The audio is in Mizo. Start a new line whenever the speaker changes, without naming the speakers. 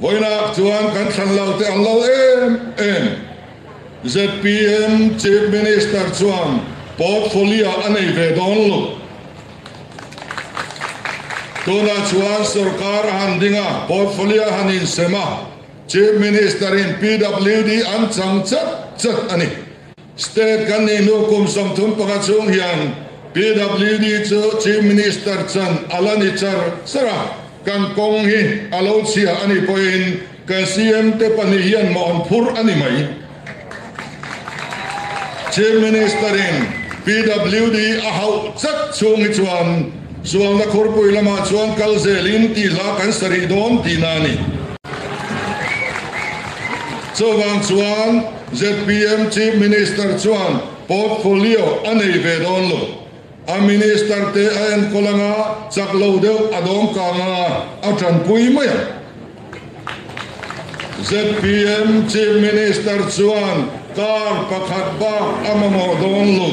Vawiinah chuan kan thlan lo te ang lo em em. Zpm Chief Minister chuan portfolio a nei ve dawn lo. Tunah chuan sorkar a han ding a, portfolio a han insem a, Chief Minister in PWD an chang chat chat a ni. State kan nih hnu kum 35 chhung hian PWD chu Chief Minister chan a la ni char char a, kan kawng hi a lo chhia a nih pawhin kan CM te pahnih hian mah an phur a ni mai. Chief Minister in PWD a hauh chat chhung hi chuan Sualna khurpui lamah chuan kal zelin tih hla kan sa rih dawn tihna a ni. Chuvang chuan zpm Chief Minister chuan portfolio a nei ve dawn lo. A Minister te a enkawl anga chak lo deuh a dawm kang anga a tanpui mai ang. Zpm Chief Minister chuan car pakhat bak a mamawh dawn lo.